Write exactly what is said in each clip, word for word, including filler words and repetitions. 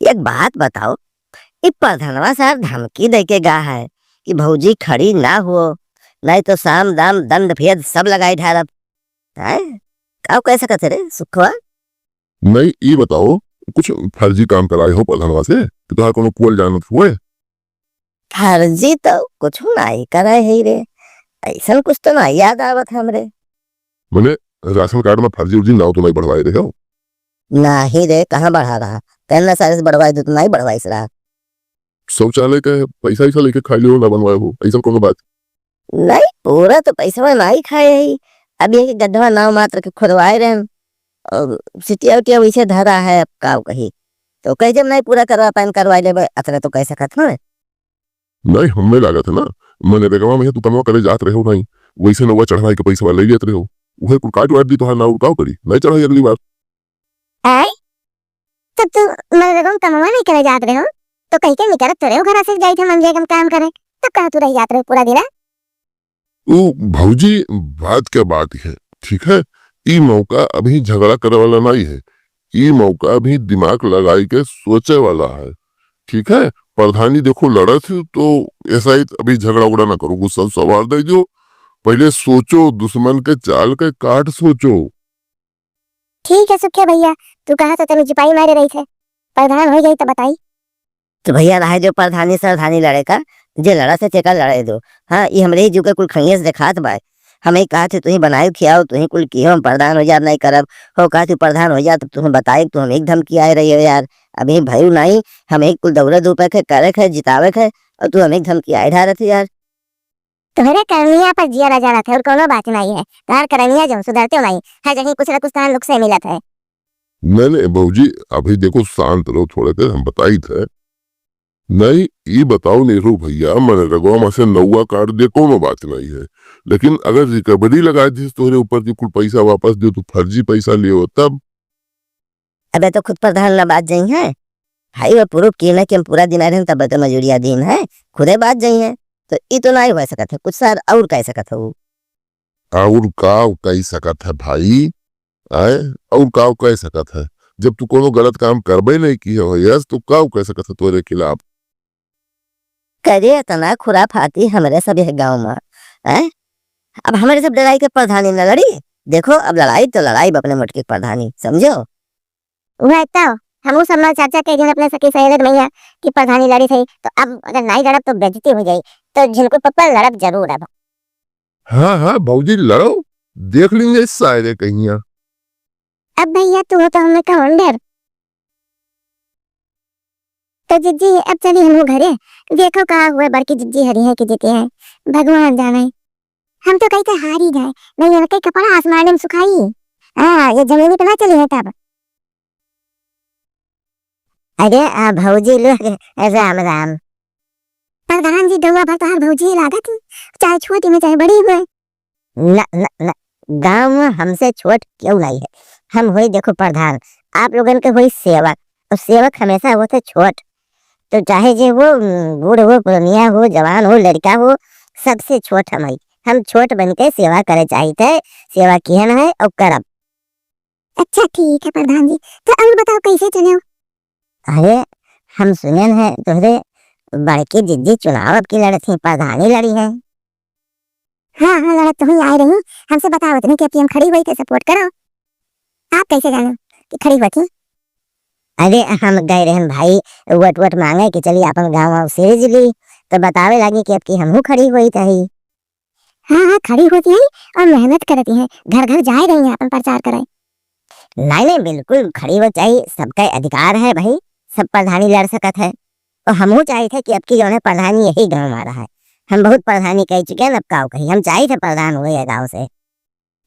एक बात बताओ, ई प्रधानवा साहब धमकी दे के गा है कि भौजी खड़ी ना हो, नहीं तो साम दाम दंड भेद सब लगाई ढारब। हैं? का कह सकत है रे सुखवा? नहीं, ई बताओ, कुछ फर्जी काम कराए हो प्रधानवा से कि तोहार कोनो पुअल जानत हुए? फर्जी तो कुछ नहीं करे है रे, ऐसन कुछ तो नहीं याद आवत हमरे। मने राशन कार्ड में फर्जी उर्जी नाव तो नहीं बढ़वाए रहे हो? नहीं रे, कहाँ बढ़ा रहा? तेरह साल से बढ़वाए दे तो नहीं बढ़वाइस रहा। शौचालय के पैसा ऐसा लेके खा लियो ना बनवाए हो, ऐसा कोनो बात? नहीं, पूरा तो पैसा नहीं खाए है। अब ये कि गड्ढवा नाव मात्र के खुदवाए रहे और सिटिया उटिया वैसे धरा है, अब का कही। तो कह जब नहीं पूरा करवा पाएन, करवा लेबे, अतने तो कह सकत हो। नहीं, हमें लागत है ना, मनरेगवा में तू कमवा करे जात रहे हो नहीं, वैसे नौवा चढ़वाए के पैसा ले लेत रहे हो, उहे कुल काट वाट दी तोहार नाव, का करी, नहीं चढ़ाई अगली बार। आय? तब तू मनरेगा में कमवा नहीं करे जात रहे हो, तो कहीं के निकलत तो रहे हो घर से, जाई थे मनरेगा में काम करे, तब कहाँ तू रह जात रहे हो पूरा दिन? ओ भौजी, बात क्या बात है, ठीक है, ई मौका अभी झगड़ा करे वाला नहीं है, ई मौका अभी दिमाग लगाई के सोचे वाला है, ठीक है। प्रधानी देखो लड़त है तो ऐसा ही अभी झगड़ा उगड़ा ना करो, गुस्सा सवार दे दो, पहले सोचो, दुश्मन के चाल के काट सोचो। ठीक है सुखिया भैया, तू कहा था तनी चिपाई मारे रही थे, प्रधान हो जाई तो बताई। तो भैया रहे जो प्रधानी सरधानी लड़े का, जे लड़ा से तेका लड़े दो। हाँ, ई हमरे ही जुग के कुल खइये से देखात बा। हम ही कहा थे, तू ही बनायो खियाओ, तू ही कुल किहो, हम प्रधान हो जाब नहीं करब। हो कहा तू प्रधान हो जा, तब तू हम बताए, तू हम एक धमकी आए रही हो यार। अभी भयू नहीं, हम एक कुल दौड़े धूपे के, करे के, जितावे के, और तू हम एक धमकी आए ढारत हो यार। तोहरे करनिया पर जिया राजा रहत है, और कोनो बात नहीं है। तोहर करनिया जो सुधरते नहीं है, जहीं कुछ न कुछ तोहर नुकसे मिलत है। नहीं, नहीं, भौजी, अभी देखो, शांत रहो थोड़े देर, हम बताई थे। नहीं, ई बताओ, नेहरू भैया, मनरेगवा में से नौवा काट दे, कोनो बात नहीं है, लेकिन अगर recovery लगा दीस तोहरे ऊपर की कुल पैसा वापस दियो, तू फर्जी पैसा लियो, तब? अबे तो खुद प्रधान ना बात जाई है, भाई, वो proof किए ना कि हम पूरा दिन आए रहे, तब तो मजूरिया दिन है, खुदे बात जाई है, तो ई तो ना ही हो सकत है, कुछ सर और कह सकत हो। और का कह सकत है भाई, आए, और का कह सकत है? जब तू कोनो गलत काम करबे नहीं किए हो यस, तो का कह सकत है तोरे खिलाफ? करे इतना खुराफाती हमरे सब यह गाँव में, हैं? अब हमरे सब डराई के प्रधानी न लड़ी। देखो, अब लड़ाई तो लड़ाई अपने मोटकी प्रधानी, समझो? वह तो हमहू सब में चर्चा कई दिन अपने सखी सहेलर में है कि प्रधानी लड़ी थे, तो अब अगर नहीं लड़ब तो बेइज्जती हो जाई, तो झिनको पप्पा लड़ब जरूर अब। हाँ, हाँ, भौजी लड़ो, देख लेंगे सारे कहिया। अब भैया तू हो तो हमें कौन डर। तो जिज्जी, अब चली हम घरे, देखो का हुआ, बड़की जिज्जी हरी है कि जीती है, भगवान जाने। हम तो कही थे हारी जाए, नहीं उनके कपड़ा आसमान में सुखाई। हाँ, ये जमीनी पे ना चली है तब। अरे, आ, भौजी लोग, राम राम। प्रधान जी, गौवा भर तोहार भौजी लागत ही, चाहे छोटी में चाहे बड़ी हुए। न, न, न, गाँव में हमसे छोट केहू नहीं है। हम होई देखो प्रधान, आप लोगन के होई सेवक, और सेवक हमेशा होते छोट। तो चाहे जे वो, उम, बूढ़ हो, पुरनिया हो, जवान हो, लड़का हो, सबसे छोट हम हई। हम छोट बन के सेवा करे चाहित है, सेवा किहन है और करब। अच्छा ठीक है प्रधान जी, तो और बताओ कैसे चुने हो? अरे, हम सुनेन है तोहरे बड़की जिज्जी चुनाव अब की लड़त ही, प्रधानी लड़ी है। हाँ, हाँ, लड़त तो हुई आए रही, हमसे बताओ इतने कि अब की हम खड़ी हुई थे, support करो। आप कैसे जानो कि खड़ी हुआ थी? अरे, हम गए रहन भाई वोट वोट मांगे कि चली अपन गाँव वाँव सीरीज ली, तो बतावे लगी कि अब की हमहू खड़ी हुई थी। हाँ, हाँ, खड़ी होती है और मेहनत करती है, घर घर जाए रही है अपन प्रचार करे। नहीं, नहीं, बिल्कुल खड़ी हो चाहिए, सबका अधिकार है भाई, सब प्रधानी लड़ सकत है। और हमहू चाहित है कि अब की जौन है प्रधानी यही गाँव में रहा है, हम बहुत प्रधानी कह चुके हैं, अब का कही, हम चाहित है प्रधान हुए है गाँव से।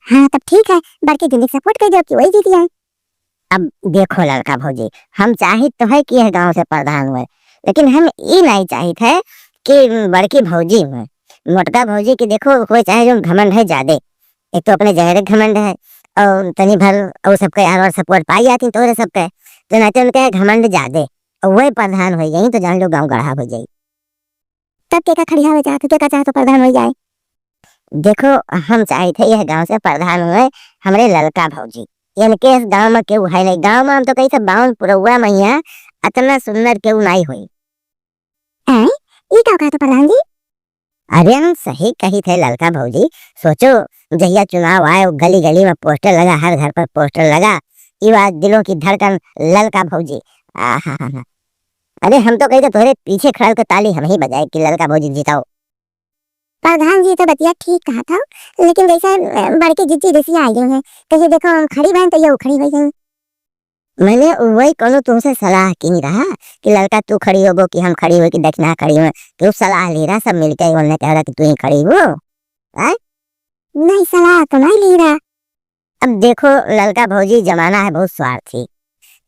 हाँ, तब ठीक है, बड़की जिज्जी के support कर दो कि वही जीती है। अब देखो लड़का भौजी, हम चाहित तो है कि यह गाँव से प्रधान हुए, लेकिन हम ई नहीं चाहित है कि बड़की भौजी हुए। मोटका भौजी के देखो, कोई चाहे जो घमंड है ज्यादा, एक तो अपने जहरे घमंड है और तनी भर और सबके यार और support पाई जाती तोरे सबके, तो नहीं तो उनके घमंड ज्यादा, और वही प्रधान हो जाई तो जान लो गाँव गढ़ा हो जाई। तब के का खड़ियावे चाहत हो, के का चाहत हो प्रधान हो जाए? देखो, हम चाहित है यह गाँव से प्रधान हुए हमरे ललका भौजी। इनके इस गाँव में केहू है नहीं। गाँव में हम तो कही सब बावन पुरौआ मैया अतना सुंदर केहू नाई होई। हैं? ई का कहत हो प्रधान जी? अरे हम सही कहित है ललका भौजी, सोचो जहिया चुनाव आए, गली गली में पोस्टर लगा, हर घर पर पोस्टर लगा, ई बात दिलों की धड़कन ललका भौजी। आहा हा हा। अरे हम तो कही तो तोहरे पीछे खड़ा के ताली हम ही बजाए कि ललका भौजी जिताओ। प्रधान जी तो बतिया ठीक कहा था, लेकिन जैसे, अ, बड़की जिज्जी रिसिया आई गई हैं, कहिए देखो हम खड़ी बहन तो ये उखड़ी हुई गई। मैंने वही कोनो तुमसे सलाह की नहीं रहा कि ललका तू खड़ी होबो कि हम खड़ी हो कि दक्षिणा खड़ी हो, तू सलाह ले रहा, सब मिलके उनने कह रहा कि तू ही खड़ी हो। आय? नहीं, सलाह तो नहीं ले रहा। अब देखो ललका भौजी, जमाना है बहुत स्वार्थी।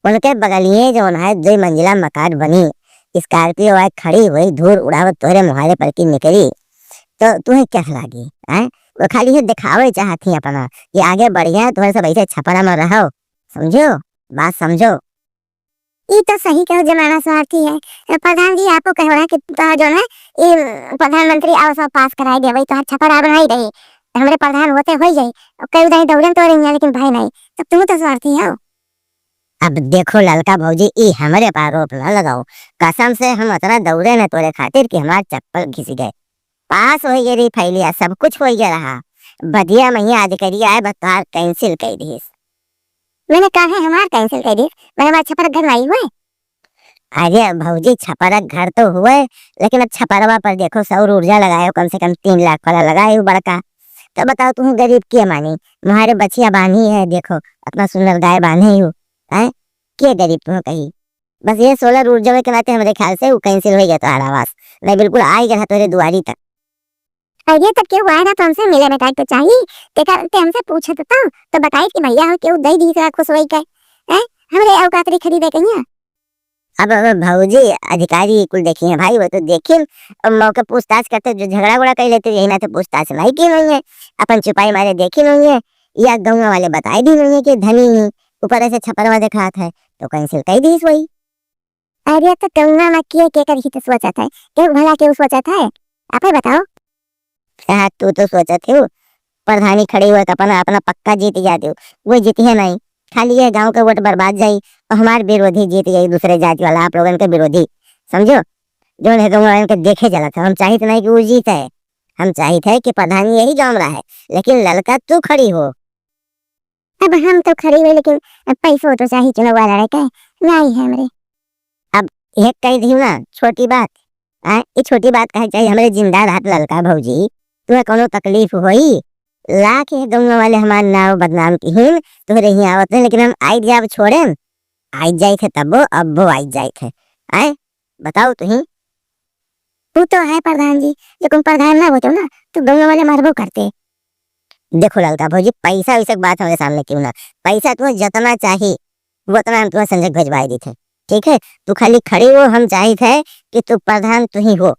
उनके बगलिए जौन है दुई मंजिला मकान बनी, स्कॉर्पियो आए खड़ी हुई, धूल उड़ावत तोहरे मुहारे पर की निकली, तो तुम्हें क्या लागी? हैं? वो खाली ये दिखावे चाहत ही अपना कि आगे बढ़िया, तुम्हें सब ऐसे छपरा में रहो, समझो, बात समझो। ई तो सही कहो, जमाना स्वार्थी है। प्रधान जी, आपो कहो रहा कि तो जो है, ई प्रधानमंत्री आवास पास कराई देवे, तो छपरा बनाई रही, हमरे प्रधान होते हो जाई। कई उदाई दौड़न तो रही है, लेकिन भाई नहीं, तो तुम तो स्वार्थी हो। अब देखो ललका भौजी, ई हमरे पर आरोप ना लगाओ। कसम से हम अतना दौड़े न तोरे खातिर कि हमार चप्पल घिस गए। पास हो गए रे फैलिया, सब कुछ हो गया रहा। बदिया मैया अधिकारिया आए, बस तोहार cancel कर दीस। मैंने कहा है हमार cancel कर दीस, मैंने हमार छपरा घर में आई हुए। अरे भौजी, छपरा घर तो हुए, लेकिन अब छपरवा पर देखो, सौर ऊर्जा लगायो, कम से कम तीन लाख वाला लगायो बड़का। तो बताओ, तुम गरीब के मानी, तुम्हारे बछिया बांधी है, देखो, अपना सुंदर गाय बांधे हो, हैं? के गरीब तुम्हें कही? बस ये सोलर ऊर्जा के नाते हमरे ख्याल से वो cancel हो गया तुम्हारा आवास, नहीं बिल्कुल आ ही गया था तुम्हारे दुआरी तक। अरे, तब केहू आए ना तो हमसे मिले मिटाए तो चाही, तेकर ते हमसे पूछत तो, तो बताई कि भैया हो केहू दे दी, खुश होई के, हैं? हमरे औकात रे खरीदे कहिया। अब, अब भौजी, अधिकारी कुल देखी हैं भाई, वो तो देखिन, अब मौके पूछताछ करते जो झगड़ा उगड़ा कर लेते, यही नाते पूछताछ नहीं की हुई है, अपन चुपाई मारे देखी हुई है, या गौवा वाले बताई दी हुई है कि धनी ही ऊपर ऐसे छपरवा दिखात है, तो cancel कर दीस वही। अरे, तो गौवा में के, के कर हित सोचत है, के भला के सोचत है, आप ही बताओ। हाँ, तू तो सोचत हो, प्रधानी खड़ी हुए तो अपना, अपना पक्का जीत जाते हो, वो जीती है नहीं, खाली ये गांव के वोट बर्बाद जाई और हमार विरोधी जीत जाई, दूसरे जाति वाला, आप लोगन के विरोधी, समझो, जो है तुम लोगन के देखे चलत है। हम चाहित नहीं कि वो जीते, हम चाहित है कि प्रधानी यही गांव रहे, लेकिन ललका तू खड़ी हो। अब हम तो खड़ी हुए, लेकिन अब पैसो तो चाहिए चुनाव लड़े के, नहीं है हमरे। अब एक कह दी ना, छोटी बात, आ, ये छोटी बात कहे चाहिए, हमरे जिंदा रहत ललका भौजी, तुम्हें कोनो तकलीफ होई? लाख ये गौवा वाले हमार नाव बदनाम किहिन, तोहरे ही आवत है, लेकिन हम आई जाब छोड़ेन, आई जाइत है तब्बो, अब्बो आई जाइत है। आए, बताओ तुही। वो तो है प्रधान जी, लेकिन प्रधान ना होतो ना, तो गौवा वाले मारबो करते। देखो ललका भौजी, पैसा वैसे के बात हमरे सामने क्यों ना, पैसा तुम्हें जितना चाहिए, वो उतना हम तुम्हें संजय भेजवाए देते हैं, ठीक है? तू खाली खड़ी हो, हम चाहित है कि तू प्रधान तू ही हो।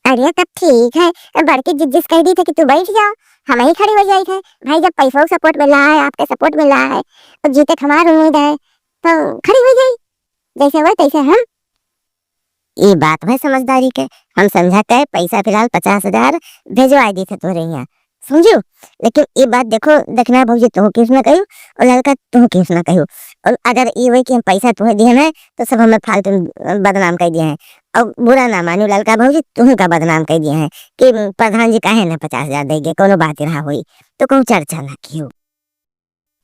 अरे तब ठीक है, बड़की जिज्जी से कह दी थे कि तू बैठ जाओ, हम ही खड़ी हो जाई थे। भाई जब पैसों के support मिला है, आपके support मिला है, तो जीते के हमार उम्मीद है, तो खड़ी हो जाई, जैसे हो तैसे हम। ई बात है समझदारी के, हम संझा के पैसा फिलहाल पचास हजार भेजवा दी थे तोरे यहाँ, समझू? लेकिन ई बात देखो, दखिना भौजी तोह किस ना कहियो, और ललका तोह किस ना कहियो। और अगर ई होई कि हम पैसा तोहे दिए ना, तो सब हमें फालतू में बदनाम कर दिए हैं। और बुरा ना मानो ललका भौजी, तुहू का बदनाम कर दिए हैं कि प्रधान जी काहे ना पचास हजार देंगे, कोनो बात रहा होई, तो कहूँ चर्चा ना कियो।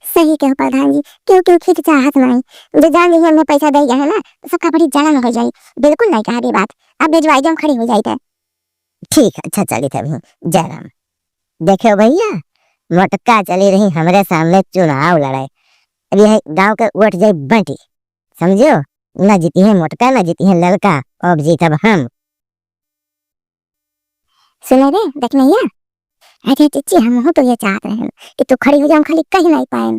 सही कहो प्रधान जी, क्यों, क्यों खींच चाहत नहीं, जो जान ली हमने पैसा दे गए है ना, तो सबका बड़ी जलन हो जाई। बिल्कुल नहीं कहा रे बात, अब भेजवाई दो, हम खड़ी हो जाई थे। ठीक है, अच्छा चली थे अभी, जय राम। देखो भैया, मोटका चली रही हमरे सामने चुनाव लड़े, अब यह गांव के वोट जाई बंटी, समझो? ना जीती है मोटका, ना जीती है ललका, अब जीतब हम। सुने रे दखिनैया, अरे जिज्जी, हम हो तो ये चाहत रहे कि तू खड़ी हो जाओ, हम खाली कहीं नहीं पाए।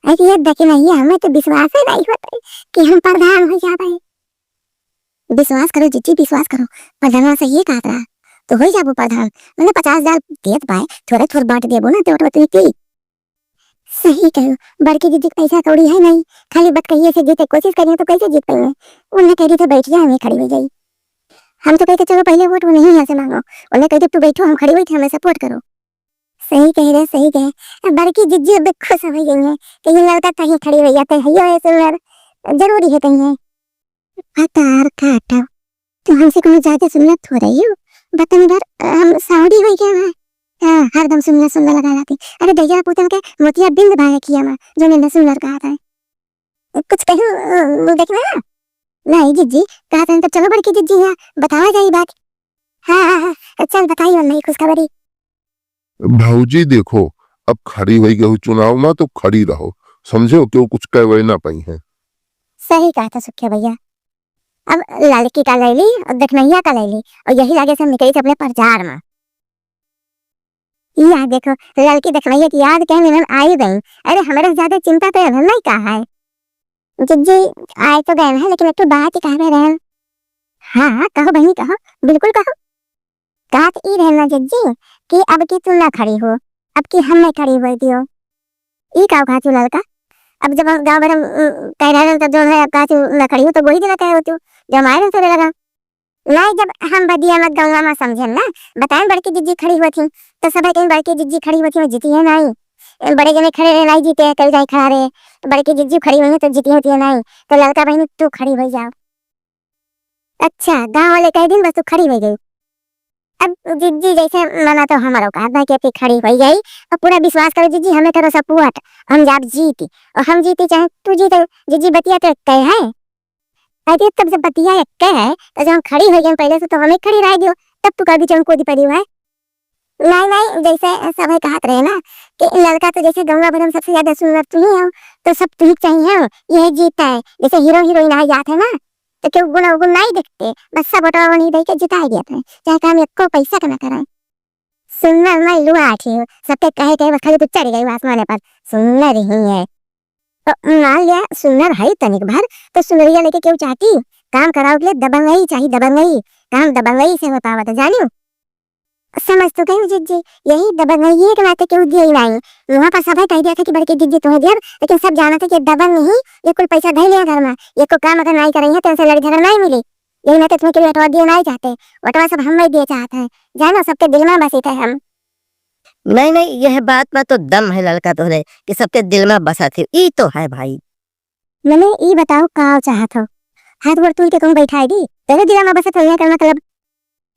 अरे ये दखिनैया, हमें तो विश्वास ही नहीं होता है कि हम प्रधान हो जाबे। विश्वास करो जिज्जी, विश्वास करो, प्रधानवा से ये कहत रहा, तो हो जाबो प्रधान। मैंने पचास हजार देत बाय, थोड़े थोड़े बांट देबो ना, तो वोट तू की। सही कहो, बड़की दीदी के पैसा कौड़ी है नहीं, खाली बतकहिए से जीते कोशिश करिए तो कैसे जीत पाइए? उन्हें कह दी तो बैठ जा, हमें खड़ी हो जाई। हम तो कहते चलो पहले वोट उन्हीं यहाँ से मांगो, उन्हें कह दे तू बैठो, हम खड़ी हुई थे, हमें support करो। सही कह रहे, सही कहे। अब बड़की जिज्जी अब खुश हो गई है, कहीं लड़का कहीं खड़ी हो जाते है, यो है सुंदर, जरूरी है कहीं है। भतार काटब, तू हमसे कोनो ज्यादा सुनत हो रही हो? बतन भर, अ, हम सावड़ी हो गया है। हाँ, हरदम सुनना सुनना लगा रहती। अरे दैया पूतन के मोतिया बिंद बांध रखी है माँ, जो निंदा सुनर कहा था। कुछ कहूँ, अ, देखना? नहीं जिज्जी, कहा था तो चलो बड़की जिज्जी यहाँ, बतावा जाई बात। हाँ, हाँ, हाँ, चल बताई और नहीं खुशखबरी। भौजी देखो, अब खड़ी होई गई चुनाव में तो खड़ी रहो, समझो, केहू कुछ कहवे ना पाई है। सही कहा था सुखिया भैया, अब ललकी का ले ली और दखनैया का ले ली और यही लागे से हम निकली थे अपने प्रचार में। या देखो, ललकी दखनैया की याद कहने में आई गई। अरे हमारे से ज्यादा चिंता तो इन्हें नहीं कहा है। जिज्जी, आए तो गए हैं, लेकिन एक तो बात ही कहवे रहे। हाँ, हाँ, कहो बहनी, कहो, बिल्कुल कहो। कहत ई रहे ना जिज्जी कि अब की तू ना खड़ी हो, अब की हम नहीं खड़ी होए दियो। ई का कहा तू ललका? अब जब हम गाँव भर हम, उम, कह रहे हैं तो जो है, अब कहा तू ना खड़ी हो तो वही दिन कहे हो तू, जब हम आए रहे तो लगा। नहीं, जब हम बदिया मत गौवा में समझे ना, बताएं बड़की जिज्जी खड़ी हुई थी, तो सब कहीं बड़की जिज्जी खड़ी हुई थी, जीती है नहीं। बड़े जने खड़े रहे, नहीं जीते, कई जाए खड़ा रहे, बड़की जिज्जी खड़ी हुई है तो जीती होती है नहीं, तो ललका बहनी तू खड़ी हो जाओ। अच्छा, गाँव वाले कह दिन बस तू खड़ी हो गई। अब जिज्जी जैसे मना तो हमारा औकात बा कि अब खड़ी हो गई। और पूरा विश्वास करो जिज्जी, हमें करो सपोर्ट, हम जाब जीती। और हम जीती चाहे तू जीते, जिज्जी बतिया तो एक है। अरे तब जब बतिया एक है तो जब हम खड़ी हो गए पहले से तो हमें खड़ी रह गयो, तब तू कभी चौंक कूदी पड़ी हुआ है। नहीं, नहीं, जैसे सभे कहत रहे ना कि ललका तो जैसे गौवा भर में सबसे ज्यादा सुंदर तू ही हो, तो सब तू ही चाहिए हो, यह जीता है। जैसे हीरो हीरोइन आ जात है ना, तो केहू गुण अवगुण नहीं देखते, बस सब वोटवा वही दे के जिताई देत है, चाहे काम एको पैसा के ना कराए। सुंदर नहीं लुआ आठी हो, सबके कहे के बस खाली तू चढ़ गई आसमाने पर, सुंदर ही है। तो मान लिया सुंदर है तनिक भर, तो सुंदरिया लेके केहू चाहती, काम कराओ के लिए दबंगई चाहिए, दबंगई, काम दबंगई से हो पावत है, जानियो। समझ तो गई जिज्जी, यही दबंगइये के नाते केहू दिए ही नहीं। वहाँ पर सभे कह दिया था कि बड़की जिज्जी तुम्हें दिया, लेकिन सब जानते कि दबंग ही ये कुल पैसा धै लिया घर में, ये को काम अगर नहीं करेंगे तो इनसे लड़ झगड़ नहीं मिली। यही नाते तुम्हें केहू वोटवा दिए नहीं चाहते, वोटवा सब हम नहीं दिए चाहते हैं। जानो सबके दिल में बसी थे हम। नहीं, नहीं, यह बात में तो दम है ललका तोहरे कि सबके दिल में बसा थे, ई तो है भाई। मने ई बताओ का चाहत हो? हाथ गोड़ तूल के कहूँ बैठाई दी? तेरे दिल में बसत हो यह का मतलब?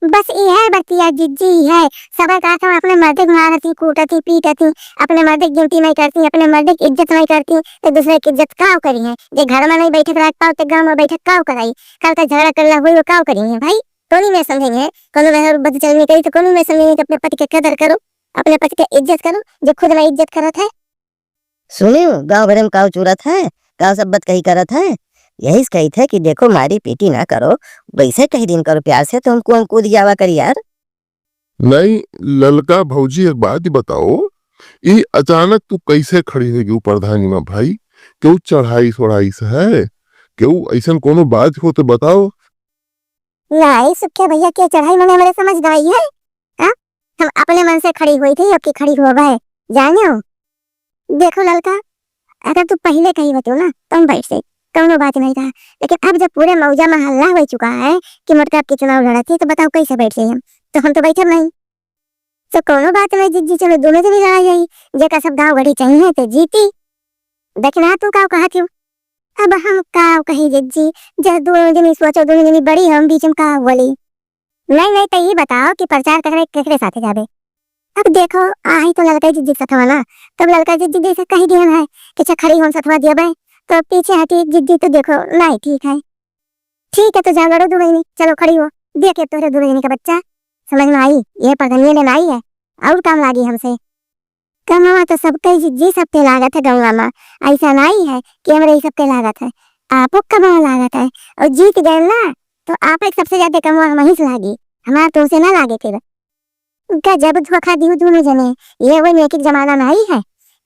बस ई है बतिया जिज्जी है। सबर का तो अपने मर्दे के मारत ही, कूटत ही, पीटत ही, अपने मर्दे की गिनती नहीं करती, अपने मर्दे की इज्जत नहीं करती, तो दूसरे की इज्जत काव करी है? जे घर में नहीं बैठक रख पाओ तो गाँव में बैठक काव कराई? कल का झगड़ा करला हुई वो काव करी है भाई? कोनी में समझेंगे, कोनो में बदचलनी करी तो कोनी में समझेंगे कि अपने पति के कदर करो, अपने पति के इज्जत करो, जो खुद ना इज्जत करत है। सुनियो, गाँव भरे में काव चूरत है, काव सब बतकही करत है। यही से कही थे कि देखो, मारी पीटी ना करो, वैसे कही दिन करो प्यार से, तो हमको हम कूद जावा करी यार। नहीं, ललका भौजी, एक बात ही बताओ, ई अचानक तू कैसे खड़ी होगी ऊ प्रधानी में भाई? केहू चढ़ाई सोढ़ाई से है? केहू ऐसन कोनो बात हो तो बताओ। नहीं, सुखे भैया के चढ़ाई मने हमरे समझ गई है। हाँ? हम अपने मन से खड़ी हुई थी, अब की खड़ी हुआ है, जानियो। देखो ललका, अगर तू पहले कही होती ना, तो हम बैठ जाई, कौनो बात नहीं रहा। लेकिन अब जब पूरे मौजा में हल्ला हो चुका है कि मोटका अब की चुनाव लड़त ही, तो बताओ कैसे बैठ जाई हम? तो हम तो बैठब नहीं। तो कौनो बात नहीं जिज्जी, चलो दोनों जने लड़ा जाई, जेका सब गाँव गढ़ी चाहिए तो जीती। देखना तू का कहा थी? अब हम का कही जिज्जी, जब दोनों जनी सोचो, दोनों जनी बड़ी हम बीच में का बोली। नहीं, नहीं, तो ये बताओ कि प्रचार करे केकरे साथे जाबे? अब देखो, आई तो ललका जिज्जी सथवा ना, तब ललका जिज्जी जैसे कही दिहन है कि अच्छा खड़ी हम सथवा दिया बे, तो पीछे हटी जिज्जी तो देखो नहीं ठीक है। ठीक है, तो जाओ लड़ो दू बहिनी, चलो खड़ी हो, देख के तोहरे दू बहिनी का बच्चा समझ में आई, ये पगनिये लेना आई है, और काम लागी हमसे। कमवा तो सबके जिज्जी सबके लागत है गौवा में, ऐसा नहीं है कि हमरे ही सबके लागत है, आपो कमवा लागत है, और जीत गए ना तो आप एक सबसे ज्यादा कमवा हम ही से लागी, हमार तो उसे ना लागे फिर। गजब धोखा दियो दोनों जने, ये वो नेकी के जमाना नहीं है,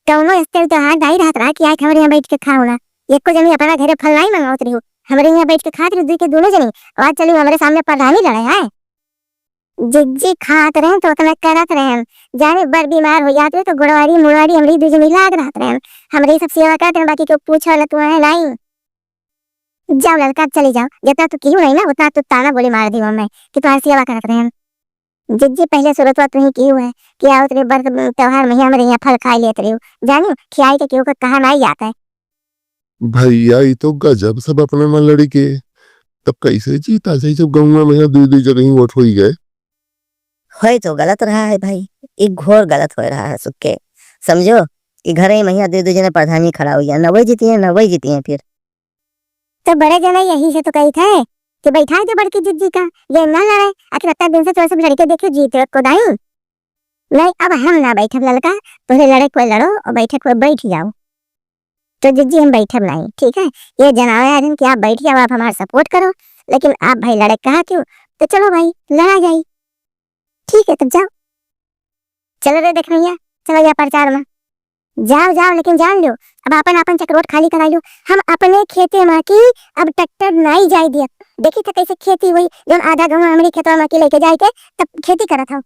कौनो स्तर तो हाथ डाई रहत रहा कि आज हमरे यहाँ बैठ के खाओ ना, एको जने अपना घरे फल नहीं मंगावत रही, हमरे यहाँ बैठ के खात रही दुई के दोनों जने, और आज चली हमरे सामने प्रधानी लड़े है। जिज्जी खात रहे तो उतना करत रहे, जाने बर बीमार हो जाते तो गुड़वारी मुड़वारी हमरी दुजनी लाग रहत रहे, हमरी सब सेवा करत रहे, बाकी केहू पूछे वाला तू है नहीं। जाओ ललका, चली जाओ, जितना तू किहू नहीं ना उतना तू ताना बोली मार दी मैं कि तुम्हारी सेवा करत रहे। जिज्जी पहले शुरुआत तू ही किहू है कि आओ तेरे बर त्योहार में ही हमरे यहाँ फल खाए लेत रहे हो, जानियो खियाई के केहू का कहा नहीं जाता है। भैया, ई तो गजब सब अपने में लड़ी के। तब कैसे जीता जाई, जब गौवा में यहाँ दुई दुई जगह ही वोट होई गए? होई तो गलत रहा है भाई, ई घोर गलत हो रहा है सुख के। समझो कि घरे में यहाँ दुई दुई जने प्रधानी खड़ा हुई है, न वही जीती है, न वही जीती है फिर। तो बड़े जने यही से तो कही थे कि बैठा दे बड़की जिज्जी का, ये ना लड़े। आखिर इतना दिन से तोरे सब लड़के देखे जीते को दाई। नहीं, अब हम ना बैठब ललका, तोहरे लड़े कोई लड़ो और बैठे कोई बैठ जाओ। तो जिज्जी हम बैठब नहीं, ठीक है? ये जनावे आ रहे हैं कि आप बैठ जाओ, आप हमारा सपोर्ट करो, लेकिन आप भाई लड़े कहा क्यों? तो चलो भाई लड़ा जाई। ठीक है, तब जाओ। चलो रे देख भैया, चलो जा प्रचार में। जाओ, जाओ, लेकिन जान लो, अब आपन, आपन चकरोट खाली कराई लो। हम अपने खेते में की अब ट्रैक्टर नाई जाए दिया। देखी तो कैसे खेती हुई, जौन आधा गहूँ हमरे खेतवा में की लेके जाए के तब खेती करत हो।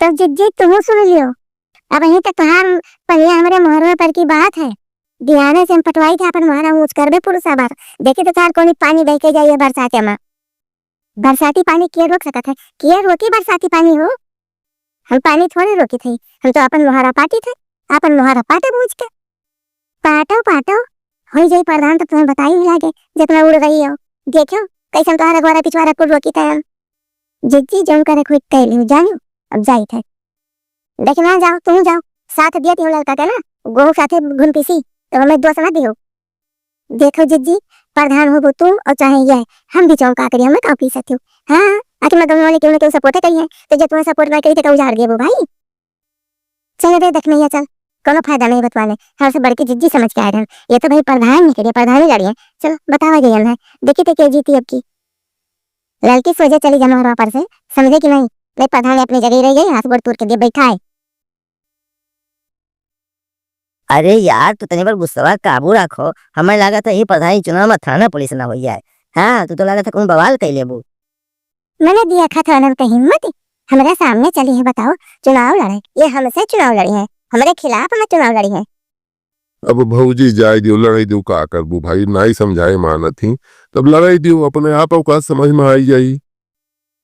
तब जिज्जी तुहू सुन लियो, अब यहीं तक तुहार पनिया हमरे मोहरवे पर की बात है। बिहाने से हम पटवाई थे अपन मोहरा ऊँच करबे पुरुषा बार। देखी तो तुहार कोनी पानी बह के जाइए बरसात में। बरसाती पानी के रोक सकत है? के रोकी बरसाती पानी हो? हम पानी थोड़े रोकी थे, हम तो अपन मोहरा पाटी थे, अपन मोहरा पाटे बूझ के। पाटो, पाटो, होई जाई प्रधान तो तुम्हें बताई ही लागे, जितना उड़ रही हो। देखो, कैसन तुम्हारा गोरा पिछवाड़ा कुल रोकी थे हम। जिज्जी जौन करे खुद कह लियो, जानो, अब जाई थे। देखना जाओ, तुम जाओ, साथ दिया ती ललका के ना, गोहूँ साथे घुन पीसी, तो हमें दोष ना दियो। देखो जिज्जी, प्रधान होबो तू और चाहे ये, हम भी चौंका करी, हमें का पी सकती हो? हाँ, आखिर मैं गंगवा वाले क्यों ना क्यों सपोर्ट करी है, तो जब तुम्हें सपोर्ट ना करी तो उजाड़ देबो भाई। चल रे दखनैया चल, कोनो फायदा नहीं बतवाने, हर से बढ़ के जिज्जी समझ के आए रहन। ये तो भाई प्रधान नहीं करिए, प्रधान ही लड़िए। चलो बतावा जाइए ना, देखी थे के जीती अब की। लड़की सोझे चली जाना और पर से, समझे कि नहीं? नहीं, प्रधान अपनी जगह ही रह गई, हाथ गोड़ तोड़ के दे बैठा है। अरे यार, तू तनी बार गुस्सा काबू रखो। हमें लागत है, ये प्रधानी चुनाव में थाना पुलिस ना हो जाए। हाँ, तू तो लागत है, कौन बवाल कर लेबू। मैंने दिया खतरन के हिम्मत, हमारे सामने चली है, बताओ, चुनाव लड़े, ये हमसे चुनाव लड़ी है, हमारे खिलाफ में चुनाव लड़ी है। अब भौजी जाए दियो, लड़ाई दियो, का करबू भाई, नाई समझाए मानत ही, तब लड़ाई दियो, अपने आप अवकाश समझ में आई जाई।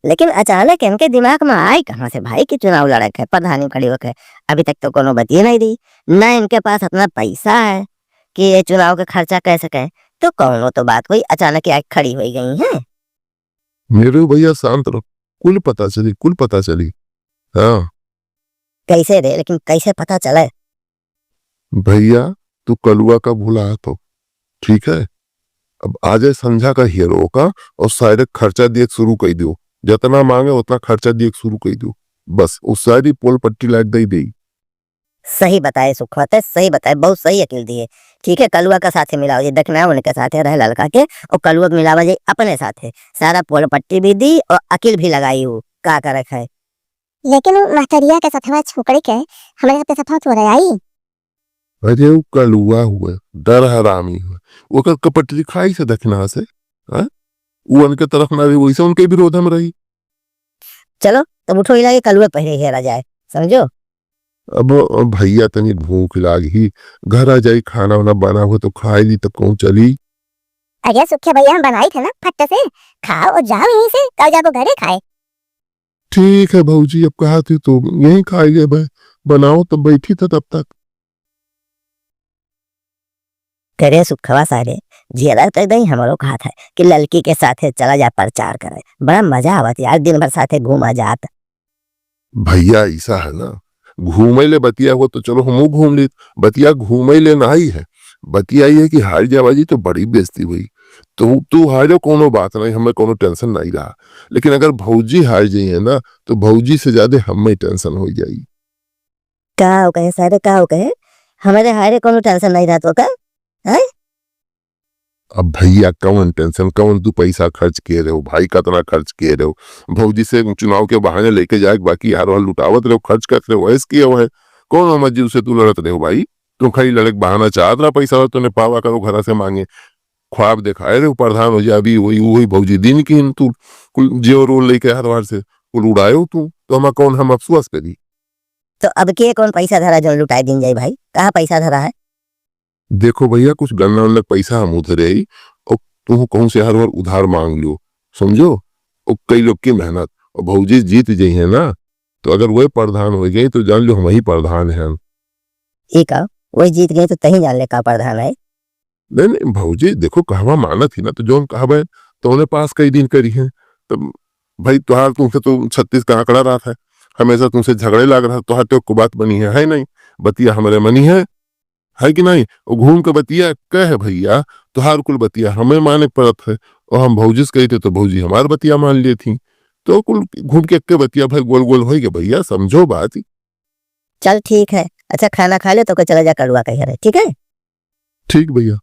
लेकिन अचानक इनके दिमाग में आए कहाँ से भाई कि चुनाव लड़क है, प्रधानी खड़ी होके? अभी तक तो कोनो बतिये नहीं दी, ना इनके पास इतना पैसा है कि ये चुनाव का खर्चा कर सके। तो कौनो तो बात हुई, अचानक ये आके खड़ी हो गई हैं। मेरे भैया शांत रहो, कुल पता चली, कुल पता चली। हाँ। कैसे रे, लेकिन कैसे पता चले? भैया, तू कलुआ का भुलात हो, ठीक है? अब आ जाए संझा का हीरो का और सारे खर्चा दिए शुरू कर दियो, जितना मांगे उतना खर्चा दिए शुरू कर दियो, बस वो सारी पोल पट्टी लाग दे दे। सही बताए सुखवा, ते सही बताए, बहुत सही अकील दिए। ठीक है, कलुआ का साथे मिलाओ, ये देखना उनके साथे रहे ललका के, और कलुआ के मिलावा जाए अपने साथे। सारा पोल पट्टी भी दी और अकील भी लगाई, वो का करक है। लेकिन वो महतरिया के सथवा छोकरे के हमरे सबके सथवा चोरे आई। अरे, वो कलुआ हुए, डर हरामी हुए, ओकर कपट लिखाई से दखना से, हाँ? वो उनके तरफ ना रही, वैसे उनके विरोध में रही। चलो, तब उठो, इलाके कलुआ पहले हेरा जाए, समझो। अब भैया तनी भूख लाग ही, घर आ जाई, खाना वाना बना हो तो खाए ली, तब कहूँ चली। अरे सुखे भैया, हम बनाई थे ना फट से, खाओ और जाओ यहीं से, कल जाबो घरे खाए। ठीक है भौजी, अब कहा थी तो यहीं खाए लेबे, बनाओ तब बैठी था तब तक। करे सुखवा सारे, जियरा तो एकदम हमरो कहा था कि ललकी के साथे चला जा प्रचार करे, बड़ा मजा आवत यार, दिन भर साथे घूमा जात। भैया ऐसा है ना, घूमे ले बतिया हो तो चलो हमहू घूम ली, बतिया घूमे ले नहीं है, बतिया ये है कि हार जावा जी तो बड़ी बेइज्जती हुई। तो तू हारो कोनो बात नहीं, हमें कोनो टेंशन नहीं रहा, लेकिन अगर भौजी हार जाइए ना तो भौजी से ज्यादा हमें टेंशन हो जाई। का हो कहे सारे, का हो कहे? हमारे हारे कोनो टेंशन नहीं रहत हो का? हैं? अब भैया कौन टेंशन, कौन तू पैसा खर्च किए रहे हो भाई, कितना खर्च किए रहे हो? भौजी से चुनाव के बहाने लेके जाए, बाकी हर हाल लुटावत रहे हो, खर्च करत रहे हो, ऐस किए हो है। कौन हमारे जीव से तू लड़त रहे हो भाई? तू खाली लड़े के बहाना चाहत रहा, पैसा तूने पावा करो घरा से मांगे, ख्वाब दिखाए रहे हो प्रधान हो जाए, अभी वही, वही भौजी दिन की तू कुल जियो रोल लेके हर बार से कुल उड़ाए हो तू, तो हम कौन हम अफसोस करी? तो अब के कौन पैसा धरा जौन लुटाए दिन जाई भाई? कहाँ पैसा धरा है? देखो भैया, कुछ गन्ना उन्ना पैसा हम उधरे ही, और तू कहूँ से हर बार उधार मांग लियो, समझो? और कई लोग की मेहनत, और भौजी जीत जाई है ना, तो अगर वही प्रधान हो गई तो जान लो हम ही प्रधान हैं। ई का? वही जीत गई तो तही जान ले का प्रधान है। नहीं, नहीं, भौजी, देखो, कहवा मानत ही ना, तो जौन कहबे, तौने पास कई दिन करी है। तो भाई, तुहार तुमसे तो छत्तीस का आंकड़ा रहत है, हमेशा तुमसे झगड़े लाग रहा, तुहार तो एको बात बनी है, है नहीं, बतिया हमरे मनी है, है कि नहीं? वो घूम के बतिया कह है भैया, तुहार कुल बतिया हमें माने के पड़त है, और हम भौजी से कही थे तो भौजी हमार बतिया मान लेत ही, तो कुल घूम के एक्के बतिया भाई गोल गोल होई के भैया, समझो बात। चल ठीक है, अच्छा खाना खा ले, तोके चला जा कड़ुआ कहिया रहे, ठीक है? ठीक भैया।